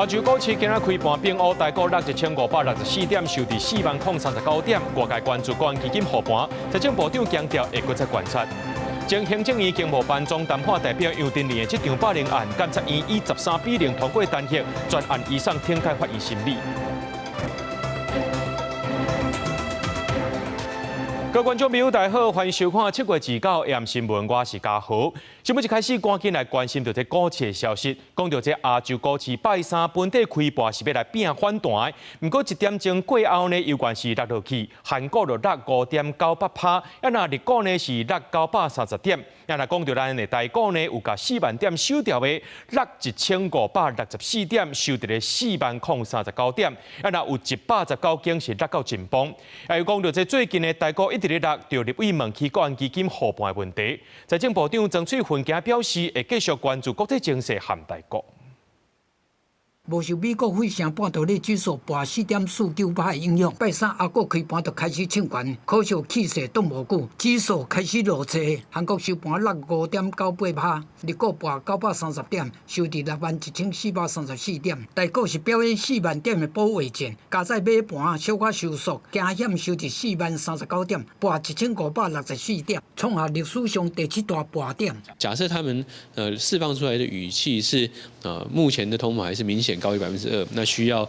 亞洲股市今仔開盤變烏，台股落1564點，收佇40,039點。外界關注國安基金護盤，財政部長強調會閣再觀察。前行政院經貿辦總談判代表楊振寧的這場霸凌案，監察院以13比0通過彈劾，全案移送懲戒法院審理。各位觀眾朋友，大家好，歡迎收看7月29 AM 新聞，我是嘉豪。新聞一開始，趕緊來關心著這股市的消息。講著這亞洲股市拜三本地開盤是欲來拼反彈的，毋過一點鐘過後呢，猶原是落落去，韓股就落5.98趴，啊若日股呢是落930點。啊若講著咱的台股呢，有共4萬點收掉的，落1564點，收佇咧40,039點。啊若有119間是落到緊繃。還有講著這最近的台股一直咧落，著立委問起國安基金護盤的問題，財政部長曾翠芬今表示會繼續關注國際情勢和台股。無受美國費城半導體指數跋4.49趴的影響，拜三亞股開盤就開始唱懸，可惜氣勢擋無久，指數開始落挫。韓國收盤落5.98趴，日股跋930點，收佇61,434點。台股是表演4萬點的保衛戰，加在尾盤小可收縮，驚險收佇40,039點，跋1564點，創下歷史上第七大跋點。假設他們釋放出來的語氣是目前的通膨還是明顯高於2%，那需要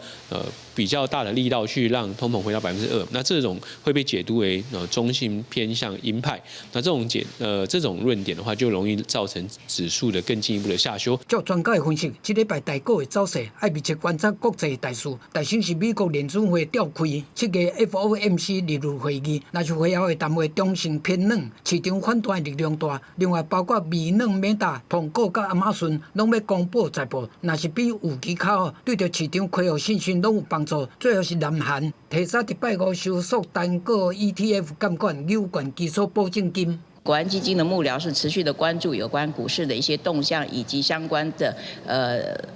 比較大的力道去讓通膨回到2%，那這種會被解讀為中性偏向鷹派，那這種解這種論點的話，就容易造成指數的更進一步的下修。照專家的分析，這禮拜台股的走勢愛密切觀察國際大事，大先是美國聯準會召開7月 FOMC 利率會議，若是會後的談話中性偏軟，市場反彈的力量大。另外，包括微軟、Meta、蘋果佮亞馬遜攏欲公布財報，若是比預期較好，對著市場恢復信心攏有幫助。最後是南韓提早佇拜五收縮單個 ETF 監管有關基礎保證金。國安基金的幕僚是持續的關注有關股市的一些動向，以及相關的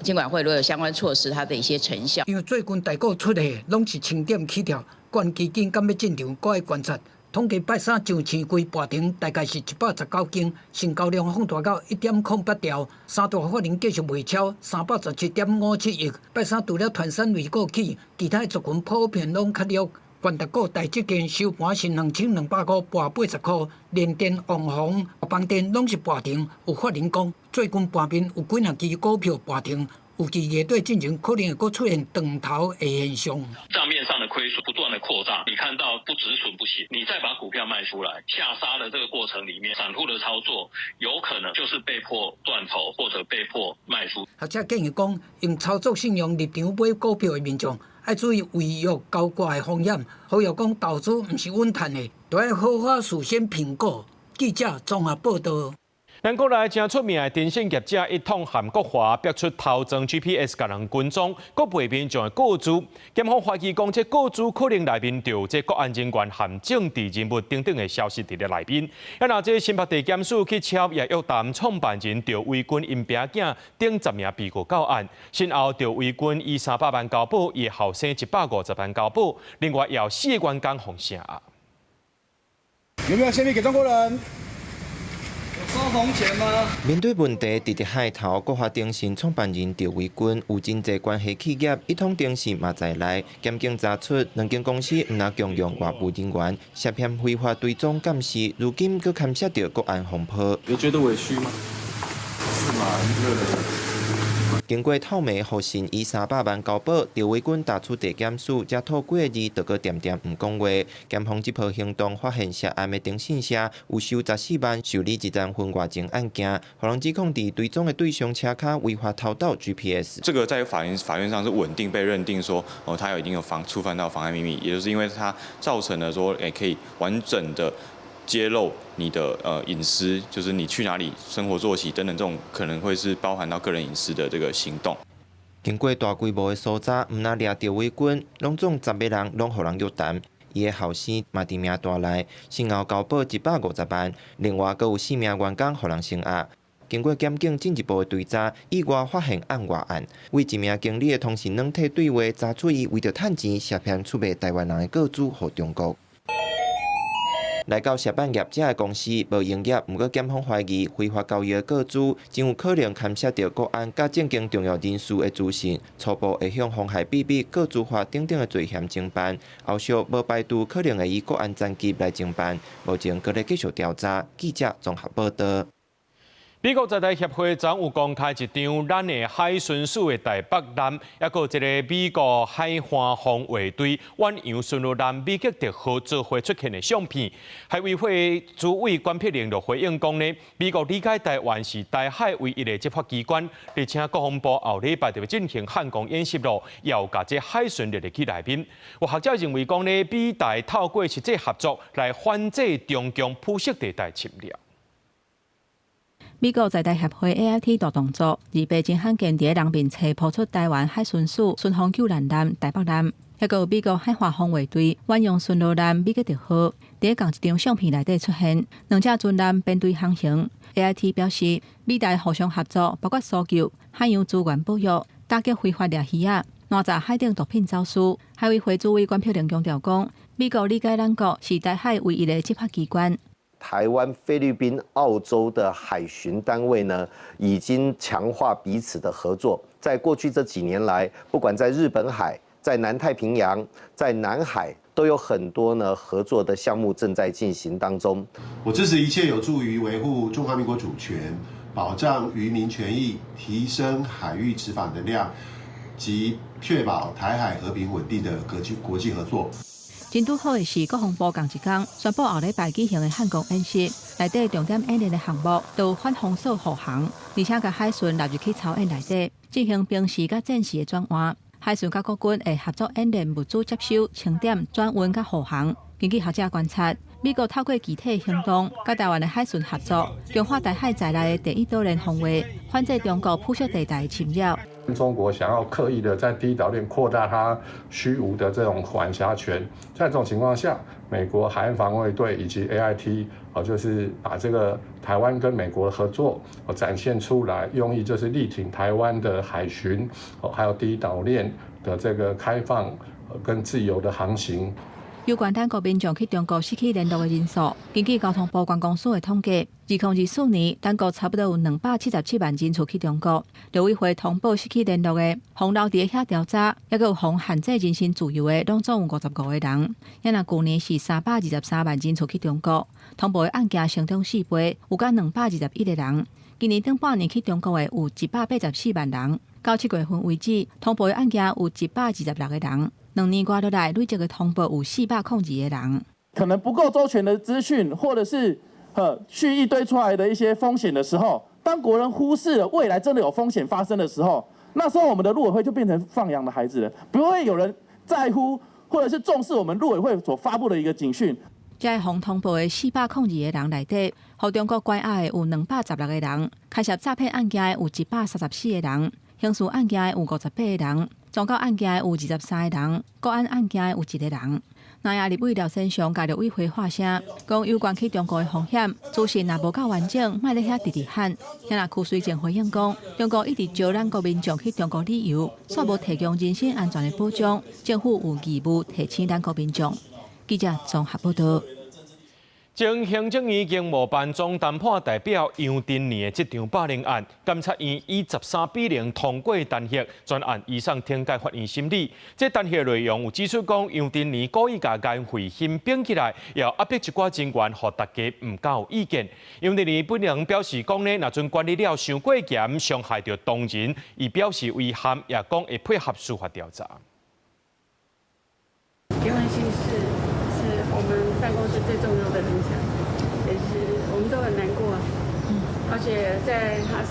金管會如果有相關措施，它的一些成效。因為最近台股出的攏是千點起跳，國安基金敢欲進場，閣愛觀察。統計拜三上市櫃盤中大概是119間，成交量放大到1.08兆，三大法人繼續賣超317.57億。拜三除了傳產類股起，其他族群普遍攏較弱。權值股台積電收盤是2200塊，跋80塊，聯電、旺宏、邦電攏是盤停。有法人講，最近盤面有幾若支股票盤停。預計月底進前可能會閣出現斷頭的現象。帳面上的虧損不斷的擴大，你看到不止損不行，你再把股票賣出來，下殺的這個過程裡面，散戶的操作有可能就是被迫斷頭或者被迫賣出。學者建議講，用操作信用入場買股票的民眾，愛注意違約交割的風險。呼籲講投資毋是穩賺的，都愛好好事先評估。記者綜合報道。咱國內誠出名的電信業者一統韓國華逼出偷裝 GPS 共人跟蹤，閣賣民眾的個資。檢方懷疑講，這個資可能內面就有這國安人員含政治人物等等的消息佇咧內面。啊，若這新北地檢署去抄也約談創辦人趙維軍𪜶爸囝等10名被告到案，先後趙維軍以300萬交保，伊後生150萬交保，另外有四個員工予聲押。有沒有泄密給中國人？收紅錢嗎？面對問題，直直害頭國華電信創辦人趙維軍有真濟關係企業，一統電信嘛在內，檢警查出兩間公司毋但共用外部人員涉嫌非法追蹤監視，如今閣牽涉著國安風波。有覺得委屈嗎？是嗎？經過透明互信以300萬交保，趙維軍踏出地檢署，才吐幾个字，就閣恬恬毋講話。檢方這波行動發現涉案的電信社有收14萬受理一單婚外情案件，予人指控佇追蹤的對象車跤違法偷盜 GPS。這個在法院上是穩定被認定說，哦，他有一定有觸犯到妨害秘密，也就是因為他造成了說，可以完整的揭露你的隱私，就是你去哪裡、生活作息等等，這種可能會是包含到個人隱私的這個行動。經過大規模的搜查，毋但掠著趙維軍，攏總10個人攏予人約談。伊的後生嘛佇名單內，先後交保150萬，另外閣有四名員工予人聲押。經過檢警進一步的追查，意外發現案外案，為一名經理的通訊軟體對話，查出伊為著趁錢，涉嫌出賣台灣人的個資予中國。來到協辦業者的公司無營業，毋過檢方懷疑非法交易的個資真有可能牽涉著國安佮政經重要人士的資訊，初步會向妨害秘密、個資法等等的罪嫌偵辦，後續無排除可能會以國安層級來偵辦。目前閣咧繼續調查。記者綜合報導。美國在台協會昨有公開一張咱的海巡署的台北艦，抑閣一个美國海岸防衛隊遠洋巡邏艦米格德號做伙出現的相片。海委會主委關碧玲就回應講呢，美國理解台灣是台海唯一的執法機關，而且國防部後禮拜就欲進行漢光演習囉，也共這海巡列入去內面。有學者認為講呢，美台透過實際合作來反制中共灰色地帶侵略。美國在台協會 AIT 大動作，28真罕見佇人面冊拋出台灣海巡署巡防救難艦台北艦，抑閣有美國海岸防衛隊遠洋巡邏艦米格德號，佇仝一張相片內底出現，兩隻船艦編隊航行。AIT 表示，美台互相合作，包括搜救、海洋資源保育、打擊非法獵魚仔、攔截海頂毒品走私。海委會主委關碧玲強調講，美國理解咱國是台海唯一的執法機關。台灣、菲律賓、澳洲的海巡單位呢，已經強化彼此的合作。在過去這幾年來，不管在日本海、在南太平洋、在南海，都有很多呢合作的項目正在進行當中。我支持一切有助於維護中華民國主權、保障漁民權益、提升海域執法能量及確保台海和平穩定的國際國際合作。真拄好的是，國防部仝一工宣布後禮拜舉行的漢光演習，內底重點演練的項目都有反封鎖護航，而且共海巡納入去操演內底，進行兵時佮戰時的轉換。海巡佮國軍會合作演練物資接收、清點、轉運佮護航。根據學者觀察，美國透過具體行動，佮台灣的海巡合作，強化台海在內的第一島鏈防衛，反制中國灰色地帶侵擾。中國想要刻意的在第一島鏈擴大它虛無的這種管轄權，在這種情況下，美國海岸防衛隊以及 AIT 哦，就是把這個台灣跟美國的合作展現出來，用意就是力挺台灣的海巡哦，還有第一島鏈的這個開放跟自由的航行。有關咱國民眾去中國失去聯絡的人數，根據交通部觀光署的統計，2024年，咱國差不多有277萬人次去中國。陸委會通報失去聯絡的，予留佇遐調查，抑閣有予限制人身自由的，攏總有55個人。若舊年是323萬人次去中國，通報的案件成長4倍，有甲221個人。今年頂半年去中國的有184萬人，到7月份為止，通報的案件有126個人。2年外落來，累計的通報有402個人。可能不夠周全的資訊，或者是蓄意堆出來的一些風險的時候，當國人忽視了未來真的有風險發生的時候，那時候我們的陸委會就變成放羊的孩子了，不會有人在乎或者是重視我們陸委會所發布的一個警訊。這予通報的402個人內底，予中國關押的有216個人，牽涉詐騙案件的有134個人，刑事案件的有58個人。宗教案件有23個人，國安案件有一個人。南亞立委廖先祥共陸委會發聲，講有關去中國的風險，資訊若無夠完整，莫咧遐直直喊。遐若區水政回應講，中國一直招咱國民眾去中國旅遊，煞無提供人身安全的保障，政府有義務提醒咱國民眾。記者綜合報導。前行政院經貿辦總談判代表楊振寧的這場霸凌案，監察院以13比0通過彈劾，全案移送懲戒法院審理。這彈劾內容有指出講，楊振寧故意共顏慧欣綁起來，也壓迫一寡人員，予大家毋敢有意見。楊振寧本人表示講呢，若陣管理了傷過嚴，傷害著同仁，伊表示遺憾，也講會配合司法調查。顏慧欣是我們辦公室最重要的人才，也是我們都很難過啊。而且在他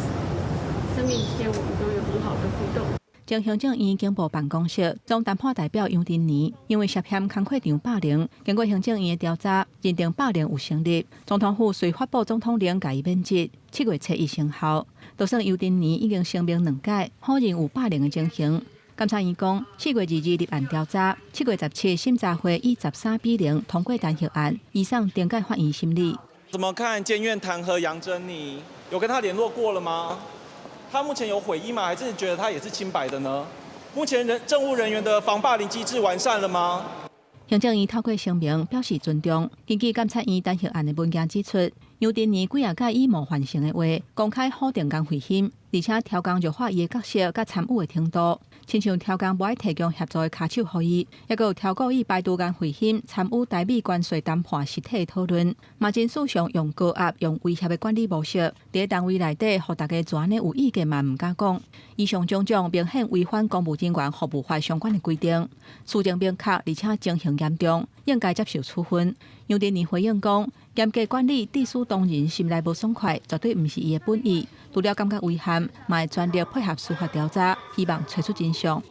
生病期間，我們都有很好的互動。前行政院經貿辦公室總談判代表楊振寧，因為涉嫌工課場霸凌，經過行政院的調查，認定霸凌有成立，總統府遂發布總統令共伊免職，7月7日生效。就算楊振寧已經聲明兩擺，否認有霸凌的情形。監察院講，4月22立案調查，7月17審查會以13比0通過彈劾案，移送懲戒法院審理。怎麼看監院彈劾楊珍妮？有跟他聯絡過了嗎？他目前有悔意嗎？還是覺得他也是清白的呢？目前人政務人員的防霸凌機制完善了嗎？行政院透過聲明表示尊重。根據監察院彈劾案的文件指出，楊珍妮幾仔擺以冒犯性的話公開否定江蕙欣，而且刁工弱化伊的角色佮參與的程度，親像刁工無愛提供協助的跤手予伊，抑閣有刁故意排除江蕙欣參與台美關稅談判實體的討論，嘛真時常用高壓、用威脅的管理模式，佇單位內底，予大家做按呢有意見嘛毋敢講。以上種種明顯違反公務人員服務法相關的規定，事證明確，而且情形嚴重，應該接受處分。楊珍妮回應講，嚴格管理致使當人心內無爽快，絕對毋是伊的本意。除了感覺遺憾，嘛會全力配合司法調查，希望揣出真相。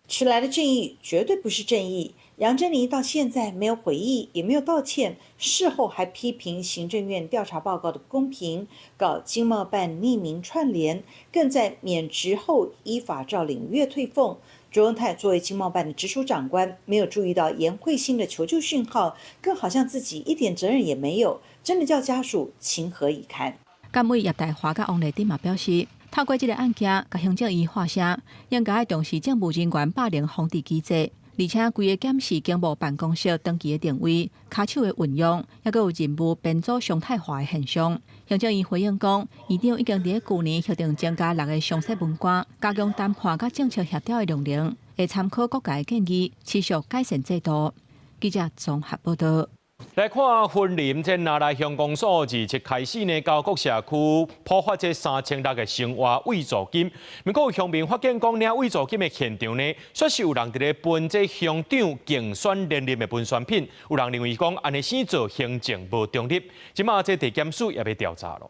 遲來的正義絕對不是正義。楊珍妮到現在沒有悔意，也沒有道歉，事後還批評行政院調查報告的不公平，搞經貿辦匿名串聯，更在免職後依法照領月退俸。卓榮泰作為經貿辦的直屬長官，沒有注意到顏慧欣的求救訊號，更好像自己一點責任也沒有，真的叫家屬情何以堪？監委葉大華佮王麗珍嘛表示，透過這個案件，共行政院喊聲，應該重視政務人員霸凌防治機制，而且規个檢視經貿辦公室長期的定位、跤手的運用，抑閣有任務編組常態化的現象。行政院回應講，院長已經佇舊年核定增加六个常設文官，加強談判佮政策協調的量能，會參考各界建議，持續改善制度。記者綜合報道。來看雲林這那來鄉公所27開始呢，九國社區普發這3600个生活慰助金。毋過有鄉民發現講，領慰助金的現場呢，煞是有人佇咧分這鄉長競選連任的文宣品。有人認為講，按呢生做行政無中立。這馬這地檢署也欲調查囉。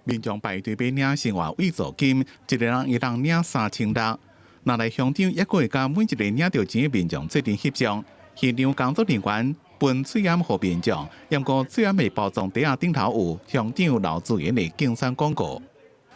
民眾排隊欲領生活慰助金，一个人會當領3600。那來鄉長猶閣會佮每一個領著錢的民眾做陣翕相。現場工作人員分喙罨予民眾，毋過喙罨的包裝袋仔頂頭有鄉長劉志源的競選廣告。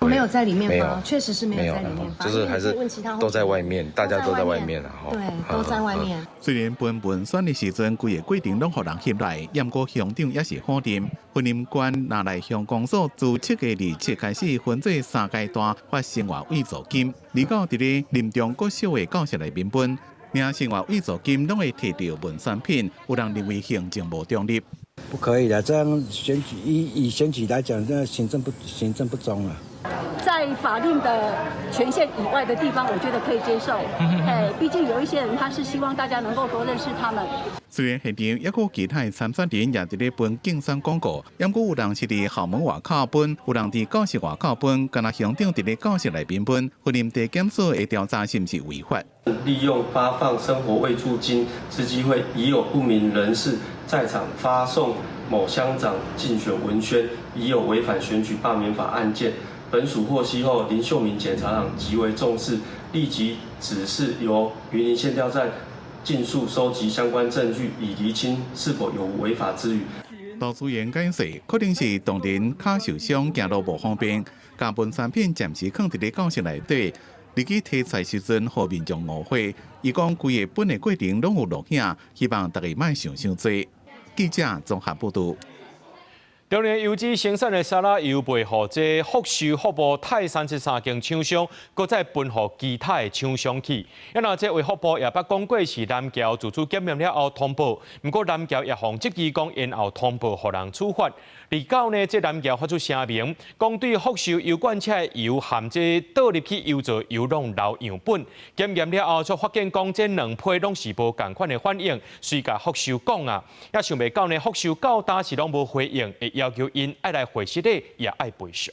沒有在裡面發，確實是沒有在裡面發，就是還是都在外面，大家都在外面啦。對，都在外面。雖然分文宣的時陣，規个過程攏予人翕來，毋過鄉長也是否認。雲林縣那來鄉公所自7月27開始分做三階段發生活慰助金，29佇咧林中國小的教室內面分。領生活慰助金攏會提著文宣品，有人認為行政無中立。不可以的，這樣選舉以選舉來講，這行政不中啊。在法定的權限以外的地方，我覺得可以接受。哎，畢竟有一些人他是希望大家能夠多認識他們。雖然現場猶閣有其他的參選人也佇咧分競選廣告，毋過有人是佇校門外口分，有人佇教室外口分，敢若鄉長佇咧教室內面分。雲林地檢署會調查是毋是違法。利用發放生活慰助金之機會，疑有不明人士在場發送某鄉長競選文宣，疑有違反選舉罷免法案件。本署獲悉後，林秀敏檢察長極為重視，立即指示由雲林縣調站盡速收集相關證據，以釐清是否有違法之虞。劉志源解釋，可能是當人跤受傷，行路無方便，共文宣品暫時囥佇咧教室內底，入去提出來時陣，予民眾誤會。伊講規个分的過程攏有錄影，希望大家莫想傷濟。記者綜合報導。中年油脂生產的沙拉油賣予這福壽服部泰山這三間廠商，閣再分予其他的廠商去。啊若這衛福部也捌講過是南僑自主檢驗了後通報，毋過南僑也予質疑講延後通報予人處罰。29呢，這南僑發出聲明，講對福壽油罐車的油含這倒入去油槽油攏留樣本，檢驗了後，卻發現講這兩批攏是無仝款的反應，遂共福壽講啊，也想袂到呢，福壽到今是攏無回應，會要求𪜶愛來會失禮，也愛賠償。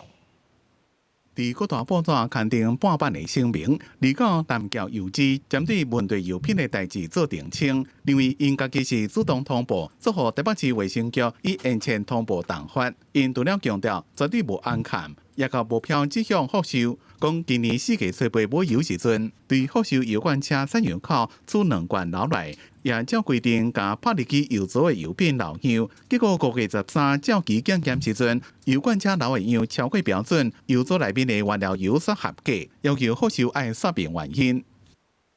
佇各大報紙刊登半版的聲明，29南僑油脂針對問題油品的代誌做澄清，認為𪜶家己是主動通報，做予台北市衛生局以延遲通報重罰。𪜶除了強調絕對無暗崁，也共無票指向福壽，講今年4月初8買油時陣，對福壽油罐車採樣口取兩罐留來，也照規定共拍入去油槽的油品留樣。結果5月13照期檢驗時陣，油罐車留的樣超過標準，油槽內面的原料油煞合格，要求福壽愛說明原因。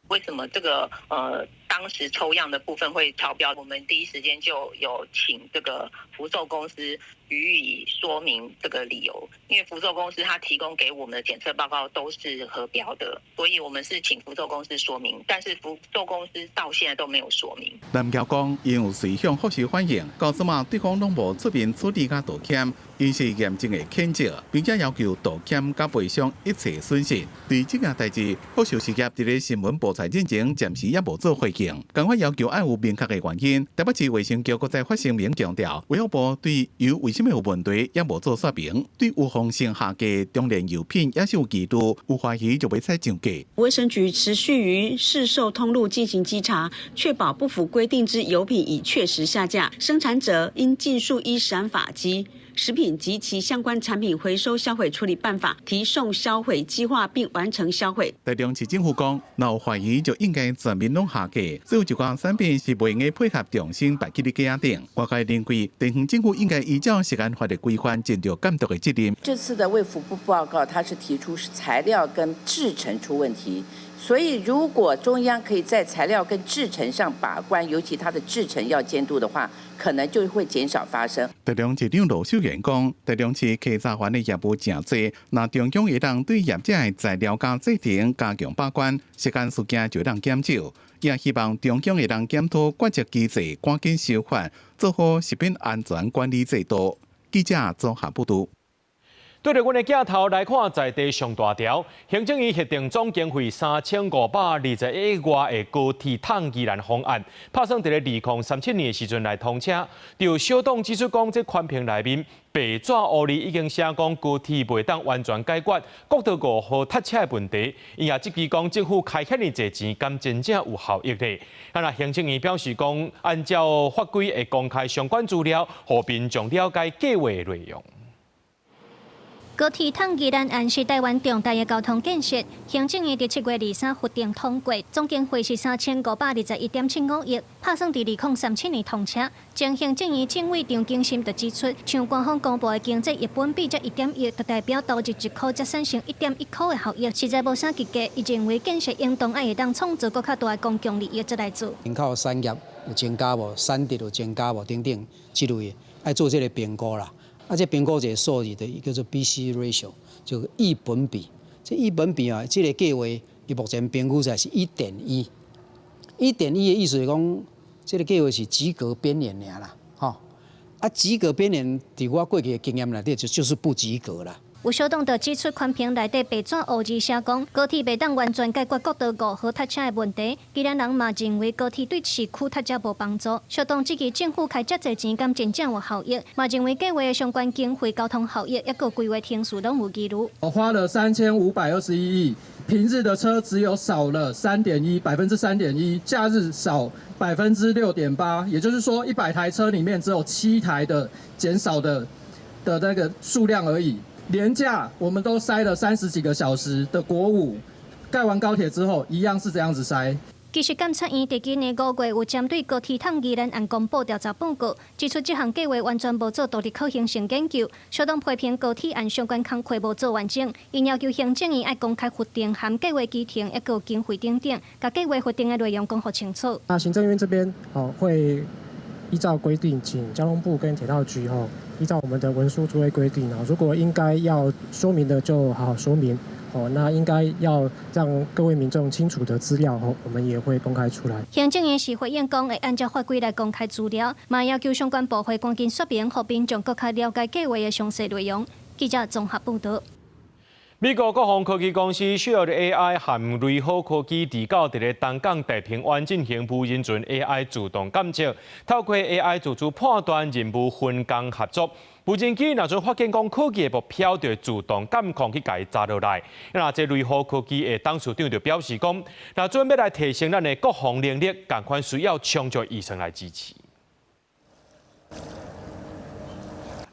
為什麼這個當時抽樣的部分會超標，我們第一時間就有請這個福壽公司予以說明這個理由，因為福壽公司他提供給我們的檢測報告都是合標的，所以我們是請福壽公司說明，但是福壽公司到現在都沒有說明。南僑講，𪜶有隨向福壽反映，到這馬對方攏無出面處理佮道歉，𪜶是嚴正的譴責，並且要求道歉佮賠償一切損失。對這件代誌，福壽事業佇咧新聞報載進前，暫時猶無做回應。共款要求愛有明確的原因。台北市衛生局閣再發聲明強調，衛福部對油為啥物有問題，猶無做說明。對預防性下架中煉油品也是有疑慮，有懷疑就袂使上架。衛生局持續於市售通路進行稽查，確保不符規定之油品已確實下架。生產者應盡速依食安法及食品及其相關產品回收銷毀處理辦法提送銷毀計劃，並完成銷毀。台中市政府講，若有懷疑就應該全面攏下架，所有一寡產品是袂用得配合重新擺去咧架頂。外界認為，地方政府應該依照食安法的規範，盡著監督的責任。這次的衛福部報告，它是提出是材料跟製程出問題，所以如果中央可以在材料跟製程上把關，尤其它的製程要監督的話，可能就會減少發生。台中市長盧秀燕講，台中市稽查員的業務誠濟，若中央會當對業者的材料佮製程加強把關，食安事件就會當減少。也希望中央會當檢討決策機制，趕緊修法，做好食品安全管理制度。記者綜合報導。對著阮的鏡頭來看，在地上大條，行政院核定總經費3521億外的高鐵通宜蘭方案，拍算佇咧2037年的時陣來通車。就小黨指出講，這寬頻內面白紙烏字已經寫講高鐵袂當完全解決國道五號塞車的問題。伊也質疑講，政府開遐爾濟錢，敢真正有效益咧？啊，若行政院表示講，按照法規會公開相關資料，予民眾了解計劃的內容。高鐵通宜蘭案是台灣重大的交通建設，行政院佇7月23核定通過，總經費是3521.75億，拍算佇2037年通車。前行政院政委張景森就指出，像官方公布的經濟益本比才1.1，就代表投入1箍才產生1.1箍的效益，實在無啥結果。伊認為建設應當愛會當創造閣較大的公共利益，才來做。人口產業有增加無？產值有增加無？等等這類的，愛做這個評估啦。啊，這評估一個數字的叫做 B/C ratio，就益本比。這益本比啊，這個計畫伊目前評估出來是一點一。一點一的意思是講，這個計畫是及格邊緣爾啦，吼。啊，及格邊緣，佇我過去的經驗內底就是不及格啦。有小黨就指出，寬頻內底白紙烏字寫講，高鐵袂當完全解決國道五號塞車的問題。宜蘭人嘛認為高鐵對市區塞車無幫助。小黨質疑政府開遮濟錢，敢真正有效益？嘛認為計劃的相關經費、交通效益，抑閣規劃程序攏有疑慮。我花了3521億，平日的車只有少了三點一3.1%，假日少6.8%，也就是說100台車裡面只有7台的減少的那個數量而已。連假我們都塞了30幾個小時的國五，蓋完高鐵之後一樣是這樣子塞。其實監察院佇今年5月有針對高鐵通宜蘭案公布調查報告，指出這項計劃完全無做獨立可行性研究，小黨批評高鐵案相關工課無做完整，𪜶要求行政院愛公開核定含計劃期程，抑閣經費等等，共計劃核定的內容講予清楚。那行政院這邊哦會依照規定，請交通部跟鐵道局吼，依照我們的文書作業規定啊，如果應該要說明的就好好說明哦，那應該要讓各位民眾清楚的資料哦，我們也會公開出來。行政院是回應講會按照法規來公開資料，嘛要求相關部會趕緊說明，予民眾閣較了解計劃的詳細內容。記者綜合報導。美國國防科技公司 Shield AI 和雷虎科技佇到佇咧東港太平灣進行無人船 AI 自動監測，透過 AI 自主判斷任務分工合作。無人機若陣發現講可疑的目標，就會自動監控去共伊砸落來。那這雷虎科技的董事長就表示講，若準欲來提升咱的國防能力，仝款需要充足預算來支持。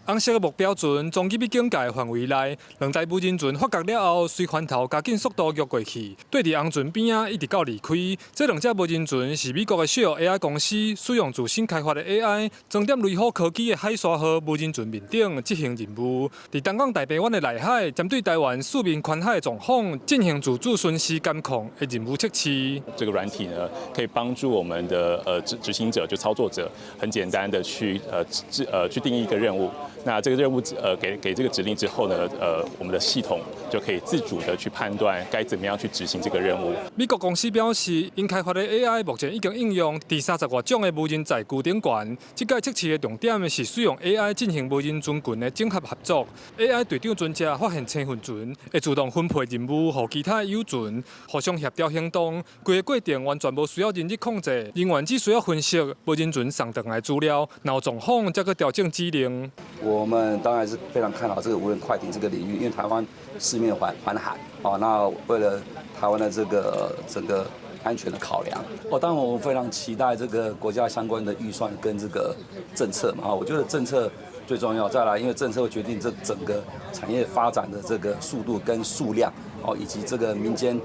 紅色的目標船衝入去警戒範圍內，兩台無人船發覺了後，隨環頭加緊速度躍過去，對佇紅船邊仔一直到離開。這兩隻無人船是美國的小 AI 公司使用自身開發的 AI，裝點雷虎科技的海沙號無人船面頂執行任務，佇東港大鵬灣的內海，針對台灣四面環海的狀況進行自主巡視監控的任務測試。這個軟體呢，可以幫助我們的執行者就操作者，很簡單的去定義一個任務。那這個任務給這個指令之後呢，我們的系統就可以自主的去判斷該怎麼樣去執行這個任務。美國公司表示，𪜶開發的 AI 目前已經應用佇30外種的無人載具頂懸。這屆測試的重點是使用 AI 進行無人船群的整合合作。AI 隊長船隻發現青雲船，會自動分配任務予其他友船，互相協調行動。規個過程完全無需要人力控制，人員只需要分析無人船送轉來資料，若有狀況才閣調整指令。我們當然是非常看好這個無人快艇這個領域，因為台灣四面環海，哦，那為了台灣的這個整個安全的考量，哦，當然我們非常期待這個國家相關的預算跟這個政策嘛，我覺得政策最重要，再來，因為政策會決定這整個產業發展的這個速度跟數量，哦，以及這個民間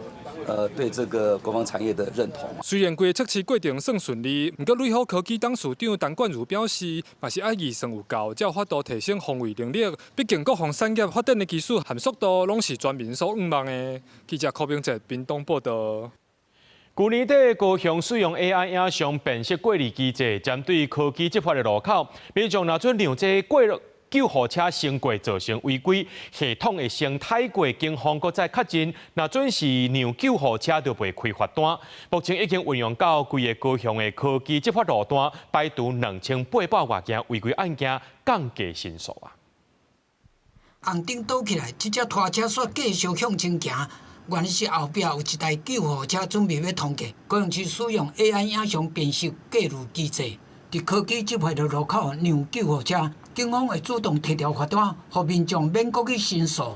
對這個國防產業的認同。雖然規個測試過程算順利，毋過雷虎科技董事長陳冠儒表示，嘛是愛預算有夠，才有法度提升防衛能力。畢竟國防產業發展的技術和速度，攏是全民所向望的。記者柯明哲屏東報道。舊年底，高雄使用 AI 影像辨識過濾機制，針對科技執法的路口，民眾若準讓這過救護車先過造成違規，系統會先睇過警方，閣再確認，若準是讓救護車就袂開罰單。目前已經運用到規个高雄的科技執法路段，排除2800外件違規案件，降低申訴啊。紅燈倒起來，這隻拖車煞繼續向前行。原來是後壁有一台救護車準備欲通過，高雄市使用 AI 影像辨識過濾機制，佇科技執法的路口讓救護車，警方會主動提條罰單，予民眾免閣去申訴。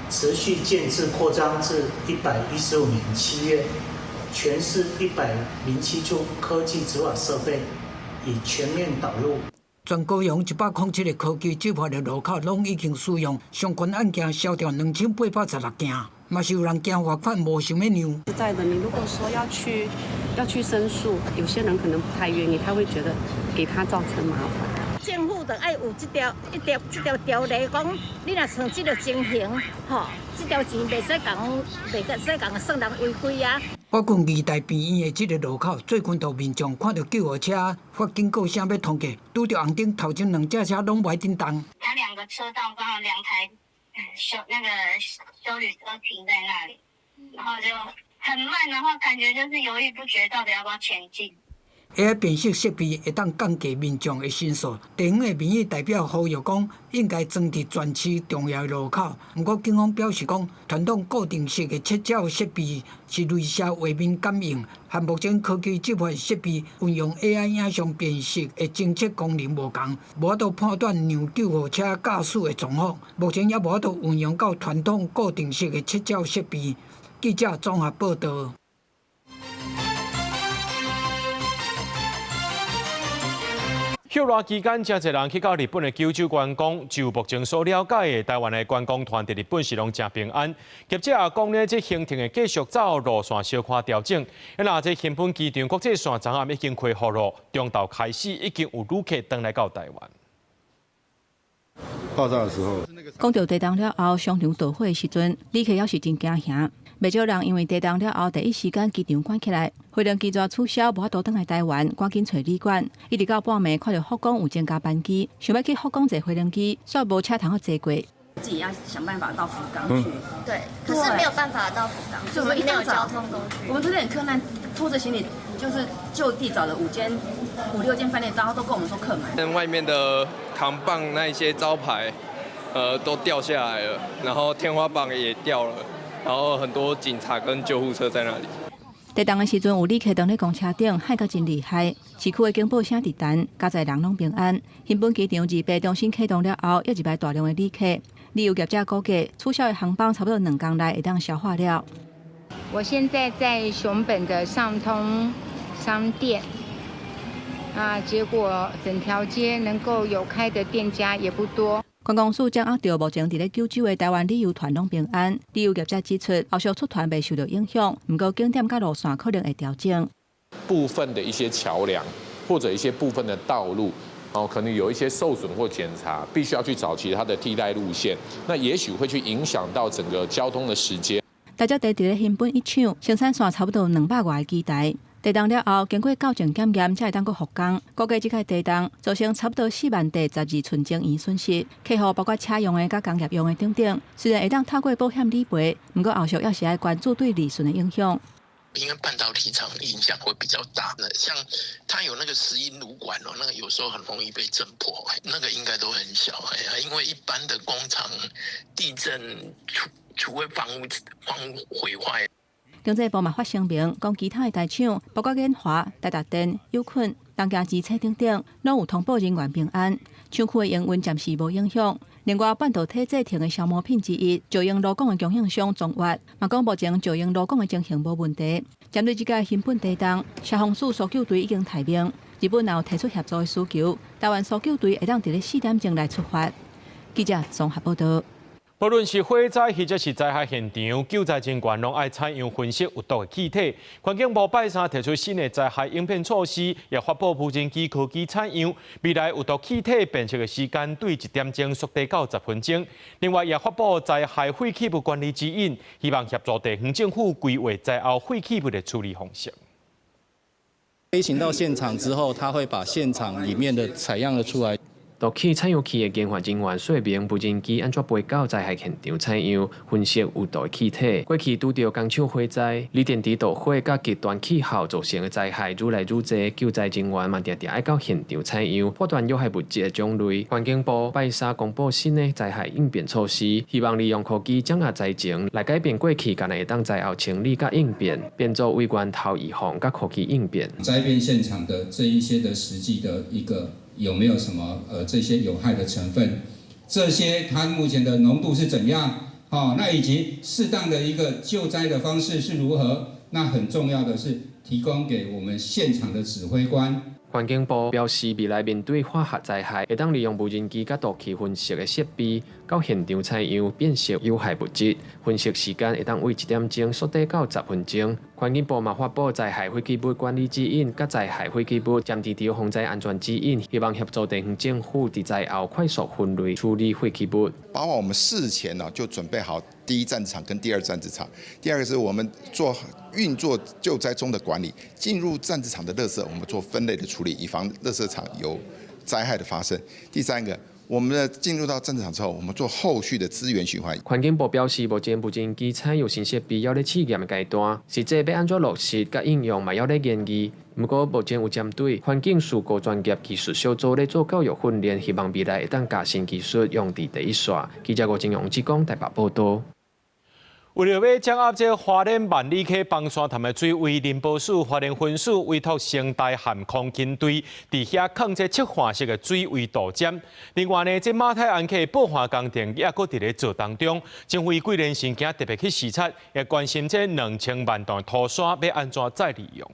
持續建置擴張至115年7月，全市107處科技執法設備已全面導入。全高雄107個科技執法的路口，攏已經使用相關案件，消掉2816件，嘛是有人驚罰款，無想欲讓。實在的，你如果說要去申訴，有些人可能不太願意，他會覺得給他造成麻煩。政府就愛有這條一條這條條例，講你若像這個情形，吼，這條錢袂使共袂使共算人違規啊。包括義大病院的這個路口，最近就民眾看到救護車發警告聲欲通過，拄著紅燈，頭前兩隻車攏無愛振動。它兩個車道剛好兩台休那個休旅車停在那裡，然後就很慢，然後感覺就是猶豫不決，到底要不要前進。 AI 辨識設備會當降低民眾的申訴。地方的民意代表呼籲講，應該裝佇全市重要的路口。毋過警方表示講，傳統固定式的切照設備是雷射畫面感應，和目前科技執法設備運用 AI 影像辨識的偵測功能無仝，無法度判斷讓救護車駕駛的狀況。目前猶無法度運用到傳統固定式的切照設備。記者綜合報道。休熱期間，誠濟人去到日本的九州觀光。就目前所了解的，台灣的觀光團佇日本是攏誠平安。業者也講呢，這行程會繼續走路線小可調整。那這熊本機場國際線昨暗已經開復咯，中晝開始已經有旅客轉來到台灣。爆炸的時候，講到地動了後，商場著火的時陣，旅客猶是真驚嚇。袂少人因為地動了後，第一時間機場關起來，飛行機全取消，無法度轉來台灣，趕緊揣旅館。一直到半暝，看著福岡有增加班機，想欲去福岡坐飛行機，煞無車通好坐過。自己要想辦法到福岡去。對，可是沒有辦法到福岡，所以我們一沒有交通工具。我們昨天很克難，拖着行李，就是就地找了5間、5、6間飯店，然後都跟我們說客滿。外面的扛棒那一些招牌，都掉下來了，然後天花板也掉了。然後很多警察跟救護車在那裡。地動的時陣，有旅客當咧公車頂，嚇甲真厲害。市區的警報聲佇彈，佳哉人攏平安。熊本機場28重新啟動了後，猶入來大量的旅客。旅遊業者估計，取消的航班差不多2工內會當消化了。我現在在熊本的上通商店，啊，結果整條街能夠有開的店家也不多。觀光署掌握著目前佇咧九州的台灣旅遊團攏平安，旅遊業者指出，後續出團袂受著影響，毋過景點佮路線可能會調整。部分的一些橋梁或者一些部分的道路，哦，可能有一些受損或檢查，必須要去找其他的替代路線，那也許會去影響到整個交通的時間。大家佇咧熊本一廠生產線差不多200外个機台，地動了後，經過校正檢驗，才會當閣復工。估計這個地動造成差不多4萬塊12寸晶圓損失，客戶包括車用的、佮工業用的等等。雖然會當透過保險理賠，毋過後續猶是愛關注對利潤的影響。因為半導體廠影響會比較大，像它有那個石英爐管哦，那個有時候很容易被震破，那個應該都很小，因為一般的工廠地震除非房屋毀壞。經濟部嘛發聲明，講其他的大廠，包括研華、台達電、友坤、東京機車等等，攏有通報人員平安，廠區的營運暫時無影響。另外，半導體製程的消耗品之一，石英鋁鋼的供應商中越，嘛講目前石英鋁鋼的情形無問題。針對這個熊本地動，消防署搜救隊已經待命，日本也有提出協助的需求，台灣搜救隊會當佇咧4點鐘來出發。記者綜合報導。無論是火災或者是災害現場，救災人員攏愛採用分析有毒的氣體。環境部拜三提出新的災害應變措施，也發布無人機科技採樣，未來有毒氣體辨識的時間對1點鐘縮短到10分鐘。另外，也發布災害廢棄物管理指引，希望協助地方政府規劃災後廢棄物的處理方式。飛行到現場之後，他會把現場裡面的採樣了出來。毒氣採樣器的研發人員說明，無人機按怎飛到災害現場採樣，分析有毒氣體。過去拄著工廠火災、鋰電池導火佮極端氣候造成的災害愈來愈濟，救災人員嘛定定愛到現場採樣，判斷有害物質的種類。環境部拜三公布新的災害應變措施，希望利用科技掌握災情，來改變過去干焦會當災後清理佮應變，變做為源頭預防佮科技應變。災變現場的這一些的實際的一個。有沒有什麼這些有害的成分？這些它目前的濃度是怎樣？哦，那以及適當的一個救災的方式是如何？那很重要的是提供給我們現場的指揮官。環境部表示，未來面對化學災害，會當利用無人機佮毒氣分析的設備，到現場採樣辨識有害物質，分析時間會當為1點鐘縮短到10分鐘。環境部嘛發布災害廢棄物管理指引，佮災害廢棄物暫置場防災安全指引，希望協助地方政府佇災後快速分類處理廢棄物。包括我們事前呢就準備好第一戰場跟第二戰場，第二個是我們做運作救災中的管理，進入戰場的垃圾，我們做分類的處理，以防垃圾場有災害的發生。第三個，我們的進入到戰場之後，我們做後續的資源循環。環境部表示，目前無人機採用新設備猶咧試驗的階段，實際欲按怎落實佮應用嘛猶咧研議。毋過目前有針對環境事故專業技術小組咧做教育訓練，希望未來會當共新技術用佇第一線。記者吳金勇志工台北報導。為著欲掌握這花蓮萬里溪崩山潭的水位，林保署花蓮分署委託成大漢空勤隊佇遐囥這切換式的水位度針。另外呢，這馬太鞍溪補岸工程也閣佇咧做當中，政府貴連神今特別去視察，也關心這2000萬噸土沙欲按怎再利用。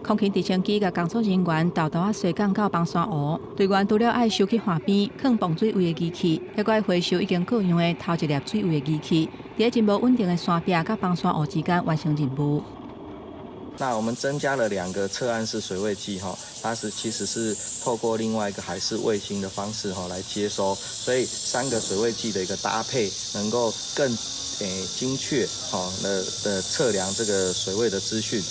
空勤直升機佮工作人員沓沓仔踅降到崩山湖，隊員除了愛收去岸邊囥磅水位的機器，猶閣愛回收已經過用的頭一粒水位的機器，佇咧真無穩定的山壁佮崩山湖之間完成任務。那我們增加了兩個側岸式水位計，哈，它是其實是透過另外一個海事衛星的方式，哈，來接收，所以三個水位計的一個搭配，能夠更精確，哈的測量這個水位的資訊。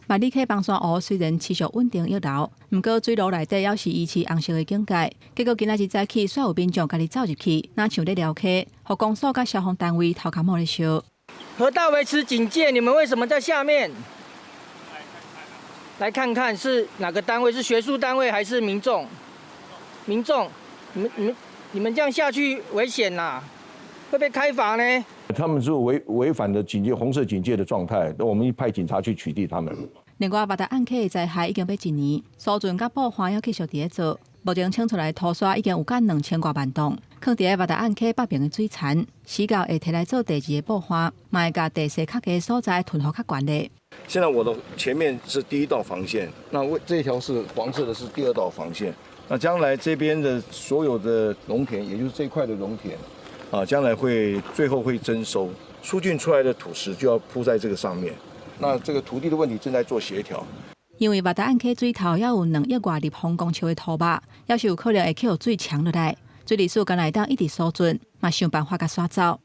萬里溪崩山湖雖然持續穩定溢流，毋過水路內底猶是維持紅色的警戒。結果今仔日早起，煞有民眾家己走入去，若像咧撩溪，予公所佮消防單位頭殼毛咧燒。河道維持警戒，你們為什麼在下面？來看看是哪個單位？是學術單位還是民眾？民眾，你們這樣下去危險啦，會被開罰呢。他們是違反的警戒紅色警戒的狀態，那我們派警察去取締他們。另外，馬大鞍溪的災害已經欲一年，疏浚佮補岸猶繼續佇咧做，目前清出來土沙已經有近2000外萬噸，囥佇咧馬大鞍溪北邊的水田，死到會提來做第二个補岸，嘛會共地勢較低的所在囤予較懸咧。現在我的前面是第一道防線，那為這條是黃色的，是第二道防線。那將來這邊的所有的農田，也就是這塊的農田，啊，將來會最後會徵收，疏浚出來的土石就要鋪在這個上面。那這個土地的問題正在做協調。因為外大岸溪水頭猶有2億外立方公尺的土肉，猶是有可能會去予水沖落來。水利署敢若會當一直疏浚，嘛想辦法共徙走。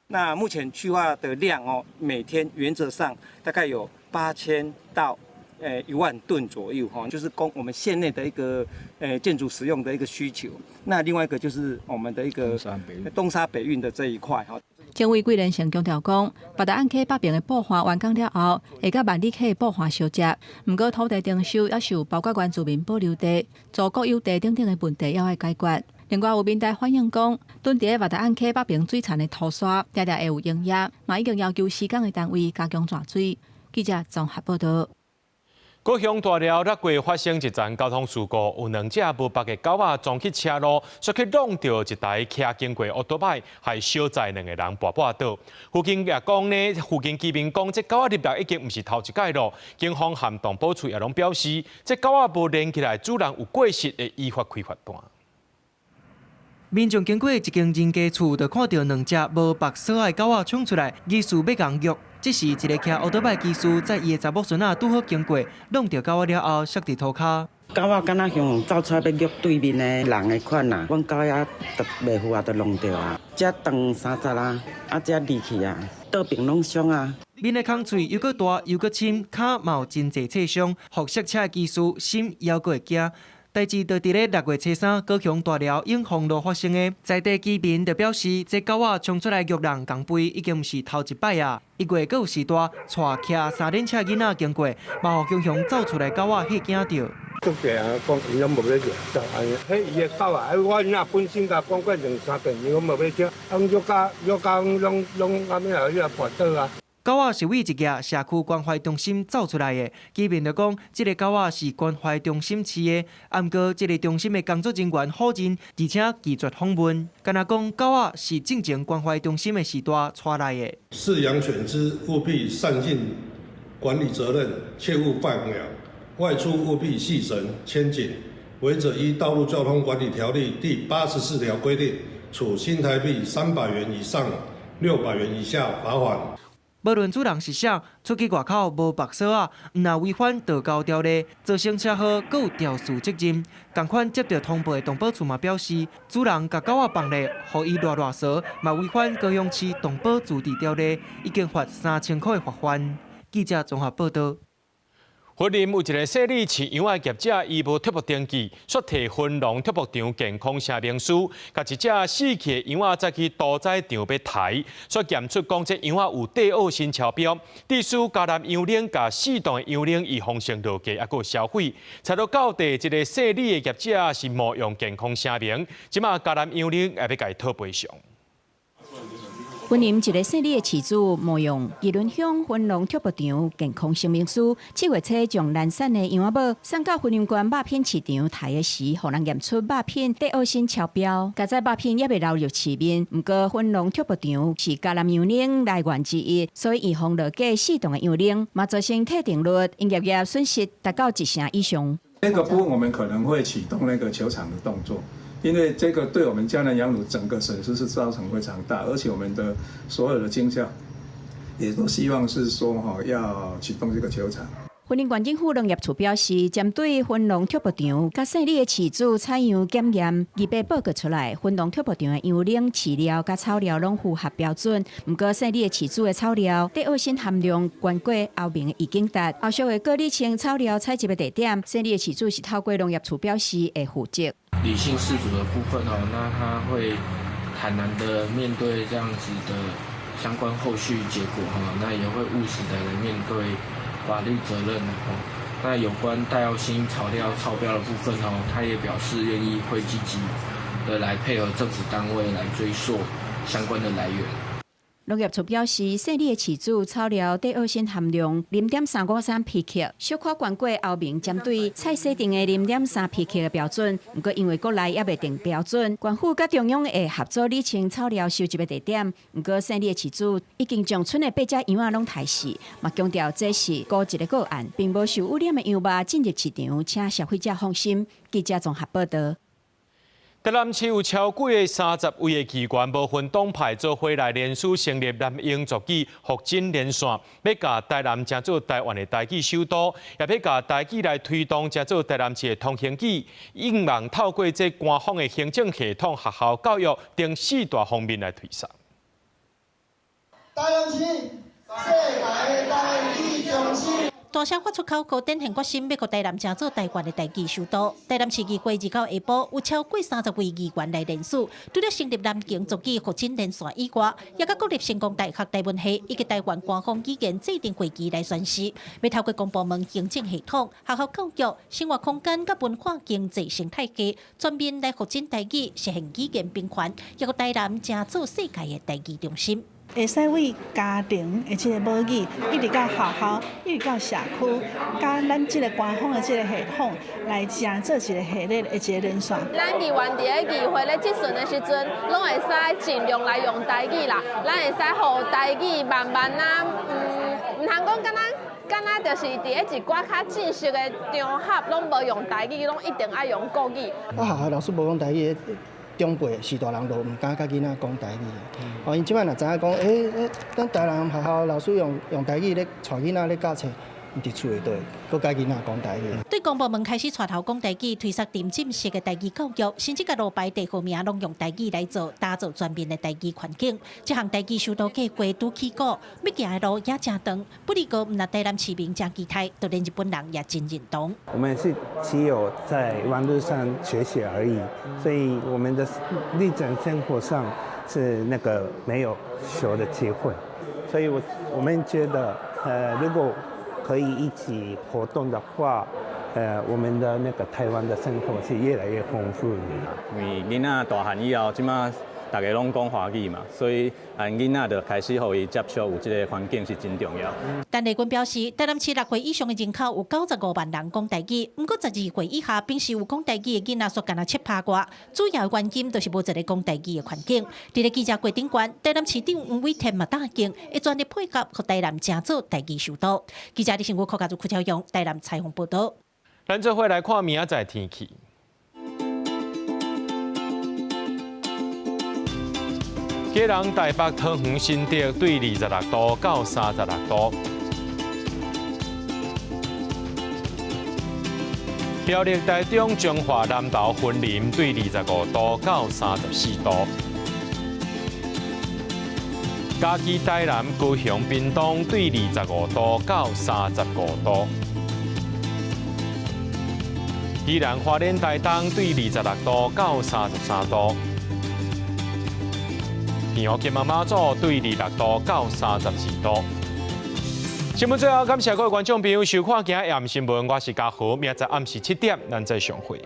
那目前去化的量哦，每天原則上大概有8000到1萬噸左右哈，就是供我們縣內的一個建築使用的一個需求。那另外一個就是我們的一個東沙北運的這一塊哈。政委桂連成強調講，八大岸溪北邊的布岸完工了後，會佮萬里溪的布岸相接。毋過土地徵收猶是有包括原住民保留地、租國有地等等的問題，猶愛解決。另外有民代反映講，囤佇咧外大岸溪北邊水田的土沙，定定會有溶液，嘛已經要求施工的單位加強抓水。記者綜合報導。高雄大寮六月發生一場交通事故，有兩隻無縛的狗仔撞去車路，煞去挵著一台騎經過歐多擺，害小載兩個人跋跋倒。附近也講呢，附近居民講，這狗仔入來已經毋是頭一擺囉。警方和動保處也攏表示，這狗仔無連起來，主人有過失，會依法開罰單。民眾經過一間人家厝，就看著兩隻無縛索仔的狗仔衝出來，疑似欲共虐。這時，一个騎歐多擺機師載伊的查某孫仔拄好經過，挵著狗仔了後，摔佇塗跤。狗仔敢若向走出來欲虐對面的人的款啊，阮狗仔就袂赴啊，就挵著啊，這斷30啊，啊這離去啊，倒邊攏傷啊。面的空喙猶閣大猶閣深，跤嘛有真濟擦傷，予摔車的機師心猶閣會驚。代誌就佇咧6月初三，高雄大寮永豐路發生的，在地居民就表示，這狗仔衝出來虐人共吠，已經毋是頭一擺啊！一月閣有時段，帶騎三輪車囡仔經過，嘛予雄雄走出來狗仔嚇驚著。足濟人講，伊攏無欲掠，就按呢。彼伊的狗仔，我囡仔本身共講過兩三遍，伊攏無欲聽，啊，虐甲虐甲攏攏啥物啊？彼個跋倒啊！狗仔是佇一个社區關懷中心走出來的，居民就講，這个狗仔是關懷中心飼的，啊，毋過這个中心的工作人員否認，而且拒絕訪問，敢若講狗仔是進前關懷中心的時代帶來的。飼養犬隻務必善盡管理責任，切勿放養，外出務必繫繩牽緊，違者依道路交通管理條例第84條規定，處新台幣300元以上600元以下罰款。無論主人是誰，出去外口無縛索仔，毋若違反道交條例，造成車禍，閣有肇事責任。仝款接著通報的動保處嘛表示，主人共狗仔放咧，予伊賴賴趖，嘛違反高雄市動保自治條例，已經罰3000箍的罰款。記者綜合報導。雲林有一个細膩飼羊仔業者，伊無畜牧登記，煞提雲農畜牧場健康聲明書，共一隻死去的羊仔載去屠宰場欲刣，煞檢出講這羊仔有戴奧辛超標，致使嘉南羊奶共四棟的羊奶預防性落架，猶閣銷毀。查到到底這个細膩的業者是冒用健康聲明，這馬嘉南羊奶也欲共伊討賠償。雲林一个姓李的飼主冒用宜崙鄉雲農畜牧場健康聲明書，7月初將難產的羊仔母送到雲林縣肉品市場刣的時，予人驗出肉品戴奧辛超標。佳哉肉品猶未流入市面，毋過雲農畜牧場是嘉南羊奶來源之一，所以預防落架四棟的羊奶，嘛造成退訂率、營業額損失達到1成以上。這個部分我們可能會啟動那個求償的動作。因為這個對我們嘉南羊乳整個損失是造成非常大，而且我們的所有的經銷也都希望是說哈要啟動這個求償。雲林縣政府農業處表示，針對雲農畜牧場佮姓李的飼主採樣檢驗，2八報告出來，雲農畜牧場的羊奶、飼料佮草料攏符合標準。毋過姓李的飼主的草料，戴奧辛含量懸過歐盟的預警值。後續會閣釐清草料採集的地點，姓李的飼主是透過農業處表示會負責。李姓飼主的部分哦，那他會坦然的面對這樣子的相關後續結果哈，那也會務實的來面對法律責任哦。那有關戴奧辛草料超標的部分哦，他也表示願意會積極的來配合政府單位來追溯相關的來源。農業處表示，姓李的飼主草料地奧辛含量0.353皮克，小可懸過歐盟針對菜設定的0.3皮克的標準。毋過因為國內猶未定標準，縣府佮中央會合作理清草料收集的地點。毋過姓李的飼主已經將賰的八隻羊仔攏刣死，嘛強調這是孤一個個案，並無受污染的羊肉進入市場，請消費者放心。記者綜合報導。台南市有超過30位的議員，無分黨派做伙來聯署成立南英族語復振連線，欲共台南成做台灣的台語首都，也欲共台語來推動成做台南市的通行語，希望透過這官方的行政系統、學校教育等四大方面來推廣。台南市世界台語中心。大聲發出口號，展現決心，欲予台南成做台灣的台語首都。台南市議會29下晡有超過30位議員來聯署，除了成立南京族語復振連線以外，也佮國立成功大學台文系以及台灣官方語言制定會議來宣示，欲透過公部門行政系統、學校教育、生活空間佮文化經濟生態系，全面來復振台語，實現語言平權，予台南成做世界的台語中心。會使為家庭的這个母語，一直到學校，一直到社區，佮咱這个官方的這个系統來成做一个系列的一个連線。咱議員佇咧議會咧質詢的時陣，攏會使盡量來用台語啦。咱會使予台語慢慢啊，毋通講敢若敢若就是佇咧一寡較正式的場合，攏無用台語，攏一定愛用國語。啊，學校老師無講台語。長輩是大人就毋敢佮囡仔講台語。哦，𪜶這擺若知影講，咱台南學校老師用台語咧帶囡仔咧教冊，佇厝內底閣佮囡仔講台語。對公部門開始帶頭講台語，推捒沉浸式的台語教育，甚至共路牌地號名攏用台語來做，打造全面的台語環境。這項台語首都計畫拄起鼓，欲行的路也誠長。不過，毋但台南市民誠期待，就連日本人也真認同。我們是只有在網路上學習而已，所以我們的日常生活上是那個沒有學的機會。所以我們覺得，如果可以一起活動的話，我們的那個台灣的生活是越來越豐富的。因為囡仔大漢以後，這馬大家攏講華語嘛，所以𪜶囡仔就開始予伊接觸有這个環境是真重要。陳麗君表示，台南市6歲以上的人口有95萬人講台語，毋過12歲以下平時有講台語的囡仔卻干焦7%外，主要原因就是無一个講台語的環境。佇咧記者會頂懸，台南市長黃偉哲嘛答應，會全力配合，予台南成做台語首都。記者李成武、柯家祖、柯超勇，台南採訪報導。咱做伙來看明仔載天氣。基隆、台北、桃園、新竹對26度到36度。苗栗、台中、彰化、南投、雲林對25度到34度。嘉義、台南、高雄、屏東對25度到35度。宜蘭、花蓮、台東對26度到33度。澎湖金門馬祖對26度到32度。新聞最後感謝各位觀眾朋友收看今日新聞，我是嘉豪，明仔載暗時7點，咱再相會。